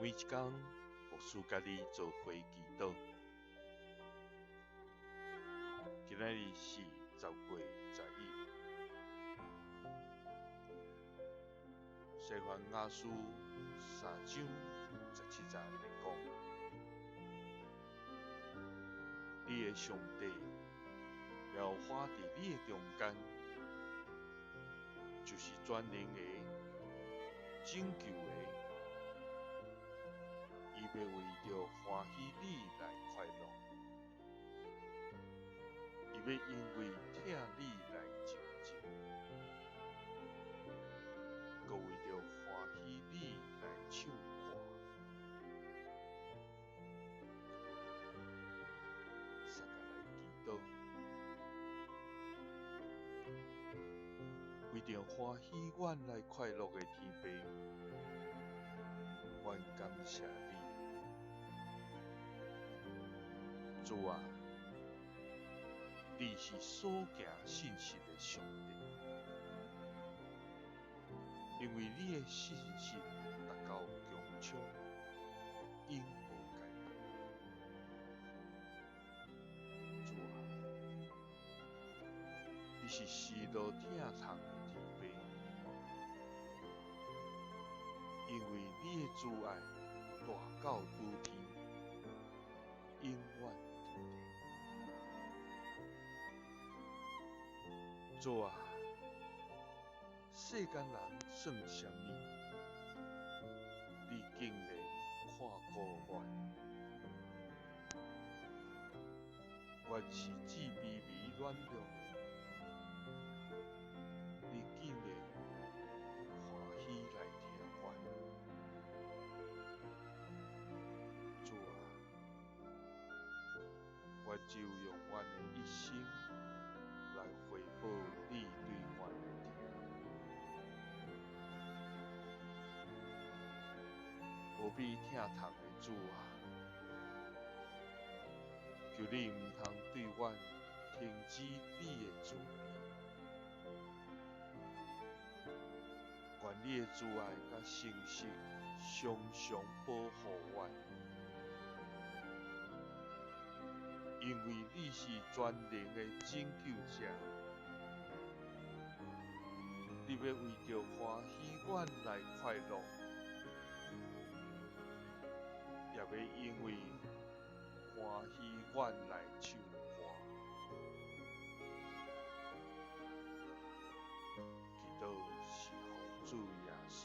每一工，牧師佮你做伙祈禱。今仔日是10月11，西番雅書3章17節來講，你的上帝耶和華佇你的中間，就是全能的拯救的。伊欲為著歡喜你來快樂，伊欲因為疼你來靜靜，閣為著歡喜你來唱歌。相共來祈禱，為著歡喜阮來快樂的天父，阮感謝你。主啊，你是所行信實的上帝，因為你的信實達到穹蒼，永無改變。主啊，你是施落疼痛的天父，因為你的慈愛大到諸天，永遠佇咧。主啊，世間人算啥物？你竟然看顧阮，阮是至卑微軟弱的，你竟然歡喜來疼阮。主啊，我就用阮的一生來回報你對阮的疼。無比疼痛的主啊，求你毋通對阮停止你的慈悲，願你的慈愛佮誠實常常保護阮，因為你是全能的拯救者，你欲為著歡喜阮來快樂，也欲因為歡喜阮來唱歌。祈禱是奉主耶穌